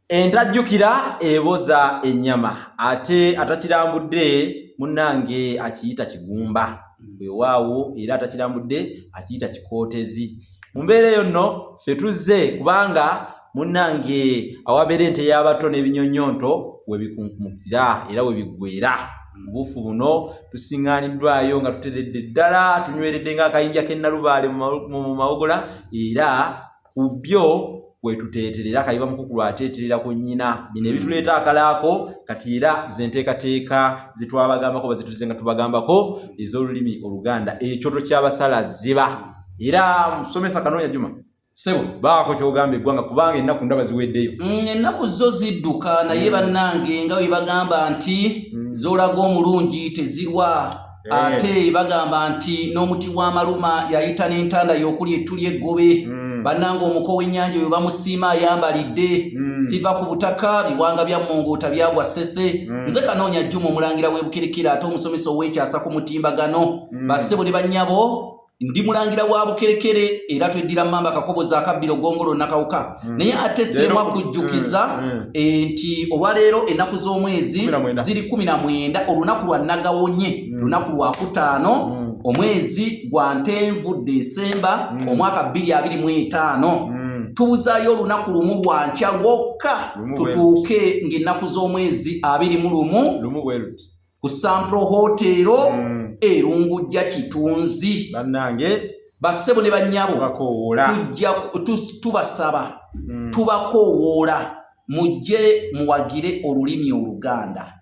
Entajjukira eboza ennyama, ate atakirambudde munnange akiyita kigumba. Weewaawo, era atakirambudde akiyita kikootezi. Mu mbeera eyo nno ffe tuzze kubanga munnange awabeera ente y'abato n'ebinyonyonto webikunkumukira era webiggwera. Mu buufu buno tusiŋŋaaniddwayo nga tuteredde ddala, tunyweredde ng'akayinja k'e Nalubaale mu Mawogola, era ku byo wetuteeterera kayiba mukukulu ateeterera ku nnyina. Bino ebituleeta akalaako kati era ze nteekateeka zetwabagambako, bazetuze nga tubagambako ez'olulimi Oluganda, ekyoto ky'abasala ziba. Era musomesa Kanoonya Juma, Sebo, baako kyogamba eggwanga, kubanga ennaku ndaba ziweddeyo. Ennaku zo zidduka, naye bannange, nga bwe bagamba nti z'olaga omulungi tezirwa, ate bagamba nti n'omuti w'amaluma yayita n'entanda y'okuli ettu ly'eggobe. Bannange, omuko w'ennyanja oyo bamusiima ayambalidde. Siva ku butaka biwanga bya mmongoota byagwa ssese. Nze Kanoonya Jjuma, omulangira w'Ebukirikira, ate omusomesa ow'ekyasa ku mutimbagano. Bassebo ne bannyabo, ndi mulangira wa Bukerekere era tweddira Mamba Kakoboza akabbiro Gongolo Nakawuka. Naye ate siremwa kujjukiza nti olwaleero ennaku z'omwezi 19. ziri 19, olunaku lwa Nagawonye, lunaku lwakutaano, omwezi gwa Ntenvu, Desemba, omwaka 2025. Tubuzaayo olunaku lumu lwankya lwokka Lumu bwe tutuuke ng'ennaku z'omwezi 21 Lumu bwe luti ku Sampro Hotel Erungujja Kitunzi. Bannange, Bassebo ne bannyabo, tubakoowoola. Tujja tubasaba, tubakoowoola mujje muwagire olulimi Oluganda.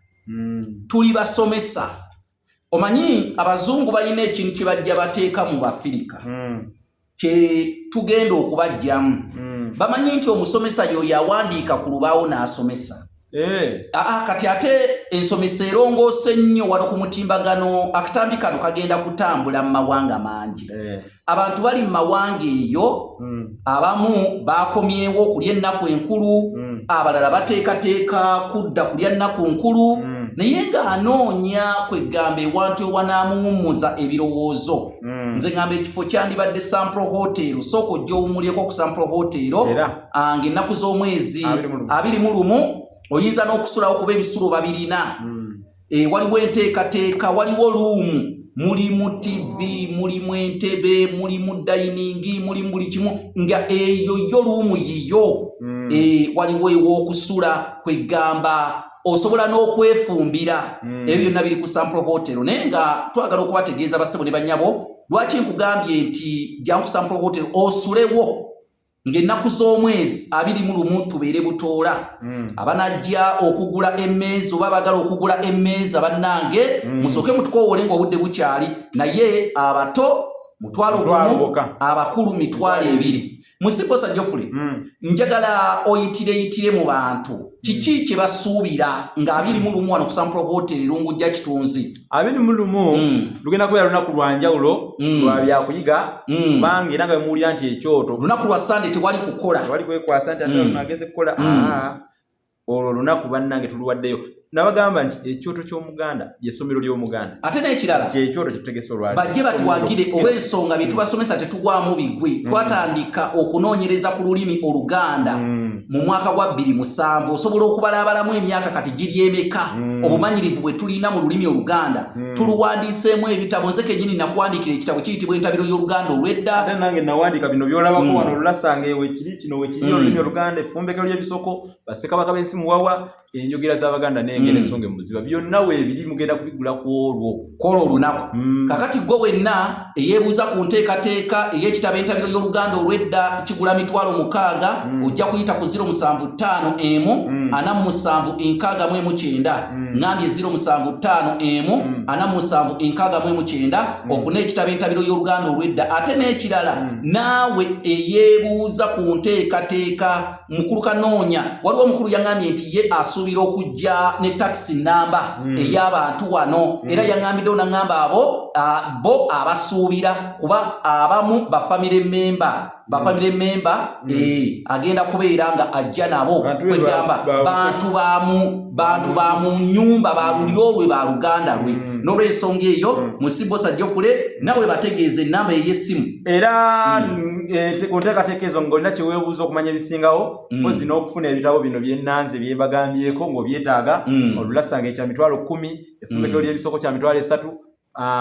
Tuli basomesa. Omanyi abazungu balina ekintu kye bajja bateeka mu Bafirika kye tugenda okubajjamu. Bamanyi nti omusomesa yoyo awandiika ku lubaawo n'asomesa. Aa, kati ate ensomesa erongoose nnyo wano ku mutimbagano. Akatambi kano kagenda kutambula mu mawanga mangi. Abantu bali mu mawanga eyo, abamu bakomyewo okulya ennaku enkulu, abalala bateekateeka kudda kulya nnaku nkulu, naye ng'anoonya kwegamba ewantu ewanaamuwummuza ebirowoozo. Nze ngamba ekifo kyandibadde Sampro Hotel. Sooka ojja owummulyeko ku Sampro Hotel. Era ng'ennaku z'omwezi 21. 21, oyinza n'okusulawo kuba ebisulo babirina. Waliwo enteekateeka, waliwo room, mulimu TV, mulimu entebe, mulimu dining, mulimu buli kimu, nga eyo yo room yiyo. Waliwo ew'okusula, kwegamba osobola n'okwefumbira. Ebyo byonna biri ku Sampro Hotel. Naye nga twagala okubategeeza, bassebo ne bannyabo, lwaki nkugambye nti jangu ku Sampro Hotel osulewo ng'ennaku z'omwezi 21, tubeere Butoola. Abanajja okugula emmeeza oba abagala okugula emmeeza, bannange, musooke mutukoowole ng'obudde bukyali. Naye abato 500 Mutwalo gumu, gwokka. abakulu 20,000. Musibosa Jofule, njagala oyitireyitire mu bantu kiki kye basuubira nga 21 wano ku Sampro Hotel Erungujja Kitunzi. 21 lugenda kubeera lunaku lwa njawulo, lwa byakuyiga, kubanga era nga bemuwulira nti ekyoto Lunaku lwa Sande, tewali kukola. Tewali kwekwasa nti ate agenze kukola. Aa, olwo olunaku bannange tuluwaddeyo. Nabagamba nti ekyoto ky'Omuganda lyessomero ly'Omuganda. Ate n'ekirala, Kyekyoto kyetutegese olwaleero. bajje batuwagire olw'ensonga bye tubasomesa tetugwamu bigwe. Twatandika okunoonyereza ku lulimi Oluganda mu mwaka gwa 2007. Osobola okubalaabalamu emyaka kati giri emeka? Obumanyirivu bwe tulina mu lulimi Oluganda, tuluwandiiseemu ebitabo. Nze kennyini nakuwandiikira ekitabo kiyitibwa Entabiro y'Oluganda Olwedda. Ate nange nawandiika bino byolabako wano, olulasanga ewe kiri kino wekiri, olulimi Oluganda, effumbekero ly'ebisoko, bassekabaka b'ensi muwawa, enjogera z'Abaganda n'engeri ensonga emuziba, byonna weebiri, mugenda kubigula ku olwo. Kola olunaku. Kakati gwe wenna eyeebuuza ku nteekateeka ey'ekitabo Entabiro y'Oluganda Olwedda, kigula 60,000. Ojja kuyita ku 0751 47 69. Ŋŋambye 0751 47 69, ofune ekitabo Entabiro y'Oluganda Olwedda. Ate n'ekirala, naawe eyeebuuza ku nteekateeka, mukulu Kanoonya, waliwo omukulu yaŋŋambye nti ye asuubira okujja ne takisi namba ey'abantu wano. Era yaŋŋambiddewo naŋŋamba abo bo abasuubira kuba abamu ba family member. ba family member. Agenda kubeera nga ajja nabo. Bantu be kwegamba bantu bamu, bantu ba mu nyumba, ba lulyo lwe, ba luganda lwe. N'olwensonga eyo, Musibosa Geoffrey nawe bategeeza enamba ey'essimu. Era ku nteekateeka ezo, ng'olina kyeweebuuza okumanya ebisingawo, mpozi n'okufuna ebitabo bino byennanze byebagambyeko ng'obyetaaga, olulasanga ekya 100,000, effumbekero ly'ebisoko kya 30,000,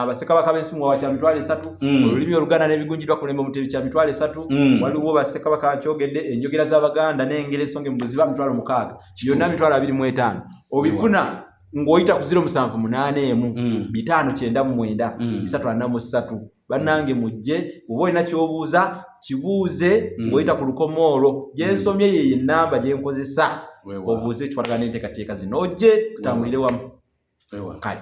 bassekabaka b'ensi muwawa kya 30,000, olulimi oluganda n'ebigunjirwa ku mulembe Omutebi kya 30,000. Waliwo bassekabaka nkyogedde, enjogera z'Abaganda n'engero ensonge mu buziba 60,000, byonna 25,000. Obifuna ng'oyita ku 0781 599 343. Bannange mujje, oba olina ky'obuuza kibuuze ng'oyita ku lukomo olwo gyensomye, yeyo enamba gyenkozesa. Obuuze ekikwatagana n'enteekateeka zino, ojje tutambulire wamu. Kale.